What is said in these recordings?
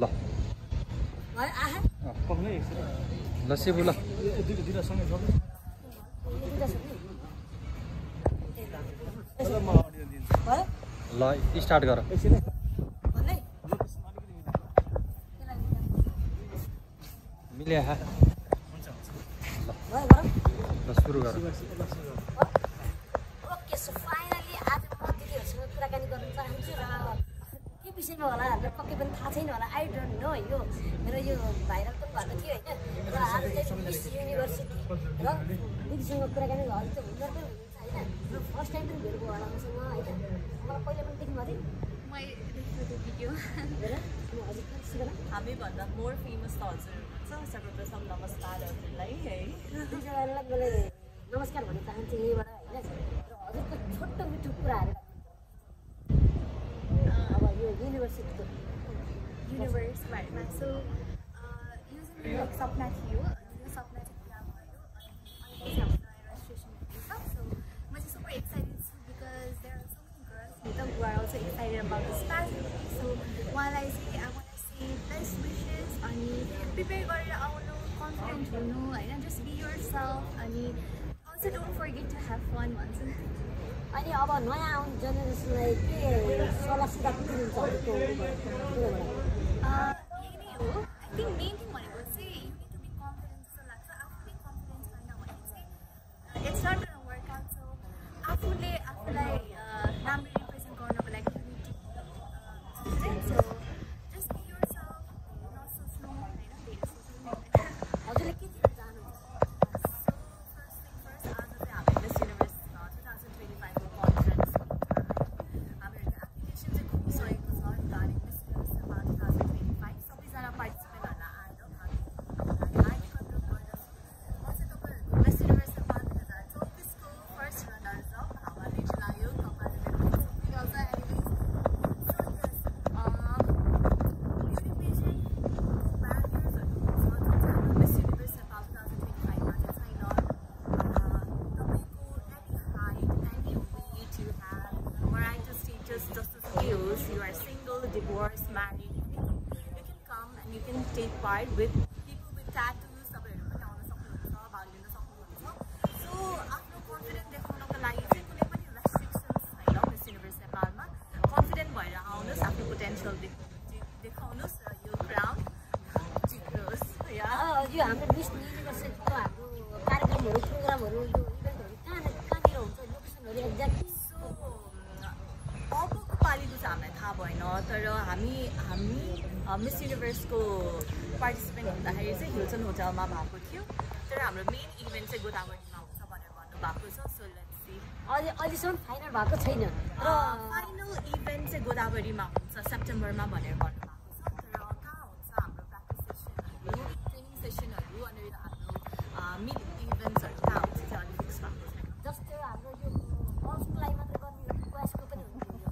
ल लस्सी बोला ल स्टार्ट गर मिल्या ल सुरु गर ओके सो फाइनली आज म दिदीहरुसँग कुराकानी गर्न चाहन्छु र के विषयमा होला हामीलाई पक्कै पनि थाहा छैन होला आई डोन्ट नो यो मेरो यो भाइरल पनि भएको थियो हैन र आज चाहिँ मिस युनिभर्सिटी र दिदीसँग कुराकानी गर्नु त हुँदैन पनि हुन्छ हैन र फर्स्ट टाइम पनि भेट भयो होला मसँग हैन मलाई पहिले पनि देख्नु भयो मैले देखेको त्यो भिडियो हेर म हजुर सिक्न हामी भन्दा मोर फेमस त हजुर हुनुहुन्छ सर्वप्रथम नमस्कार हजुरलाई है दुईजनालाई मैले नमस्कार भन्न चाहन्छु यहीबाट हैन र हजुरको छोटो मिठो कुराहरू अब यो युनिभर्सिटीको युनिभर्स बारेमा सो युजली लाइक सपना थियो यो सपना चाहिँ पुरा भयो अनि हाम्रो रेजिस्ट्रेसन हुँदैछ सो म चाहिँ सुपर एक्साइटेड छु because there are so many girls who are also excited about this pageantry so उहाँलाई चाहिँ I want to say best wishes अनि प्रिपेयर गरेर आउनु कन्फिडेन्ट हुनु हैन जस्ट बी योरसेल्फ अनि also don't forget to have fun once अनि अब नयाँ आउने जेनेरेसनलाई के सल्लाह सुझाव के दिनुहुन्छ हजुरको कुरोबाट यही नै हो आई थिङ्क मेन थिङ भनेको चाहिँ you need to be confident जस्तो लाग्छ आफूले कन्फिडेन्स छैन भने चाहिँ it's not gonna work out so आफूले आफूलाई राम्ररी रिप्रेजेन्ट गर्नको लागि you need to confident so just be yourself नसोच्नु होइन धेरै सोच्नु हजुरले के दिन चाहनुहुन्छ you are single, divorced, married, you can come and you can take part with people with tattoos. सबैहरु पनि आउन सक्नुहुन्छ, भाग लिन सक्नुहुन्छ. So आफ्नो कन्फिडेन्ट देखाउनको लागि चाहिँ कुनै पनि रेस्ट्रिक्सन्स छैन मिस युनिभर्स नेपालमा. कन्फिडेन्ट भएर आउनुस्, आफ्नो पोटेन्शियल देखाउनुस् र यो क्राउन जित्नुहोस्. यो हाम्रो मिस युनिभर्सिटीको हाम्रो कार्यक्रमहरु प्रोग्रामहरु यो इभेन्टहरु कहाँनिर हुन्छ लोकेसनहरु एक्ज्याक्ट अबको पालिको चाहिँ हामीलाई थाहा भएन तर हामी मिस युनिभर्सको पार्टिसिपेन्ट हुँदाखेरि चाहिँ हिल्टन होटलमा भएको थियो तर हाम्रो मेन इभेन्ट चाहिँ गोदावरीमा हुन्छ भनेर भन्नुभएको छ सो लेट्स सी अहिलेसम्म फाइनल भएको छैन र फाइनल इभेन्ट चाहिँ गोदावरीमा हुन्छ सेप्टेम्बरमा भनेर भन्नुभएको छ तर कहाँ हुन्छ हाम्रो प्र्याक्टिस सेसनहरू ट्रेनिङ सेसनहरू अनि हाम्रो मिड इभेन्ट्सहरू कहाँ हुन्छ चाहिँ अलिक फिक्स भएको छैन जस्तो हाम्रो यो गर्ल्सको लागि मात्र गर्ने बयसको पनि हुन्छ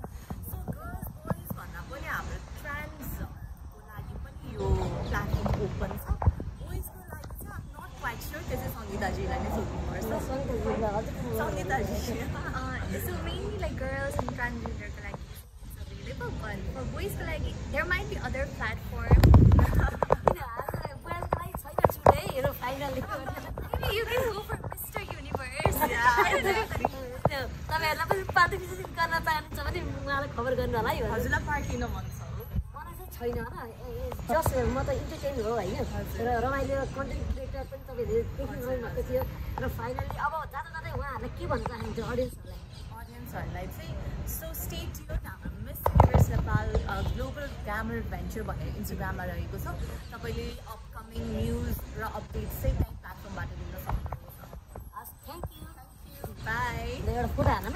सो गर्ल्स बोइज भन्दा पनि हाम्रो ट्रान्सको लागि पनि यो प्लेटफर्म ओपन छ बोइजको लागि चाहिँ आम नट क्वाइट स्योर त्यो चाहिँ सङ्गीताजीलाई नै सोध्नुपर्छ सङ्गीताजी So mainly like girls and transgender like it's available, but for boys like there might be other platforms. Finally, Maybe you can go for Mr. Universe. तपाईहरुलाई पनि participate गर्न चाहनुहुन्छ भने मलाई खबर गर्नु होला है हजुरलाई पार्टी किन मन छ मलाई चाहिँ छैन होला जस्ट म त इन्टरटेन हो हैन र रमाइलो कन्टेन्ट क्रिएटर पनि तपाईहरुले देखिरहनु भएको थियो र फाइनली अब जाँदा जाँदै उहाँहरूलाई के भन्न चाहनुहुन्छ अडियन्सहरूलाई चाहिँ सो स्टे ट्युन हाम्रो miss universe Nepal global glamour venture भनेर इन्स्टाग्राममा रहेको छ तपाईँले अपकमिङ न्युज र अपडेट्स चाहिँ त्यही प्लेटफर्मबाट लिन सक्नुहुन्छ थ्याङ्क यू बाई एउटा फोटो हाल्न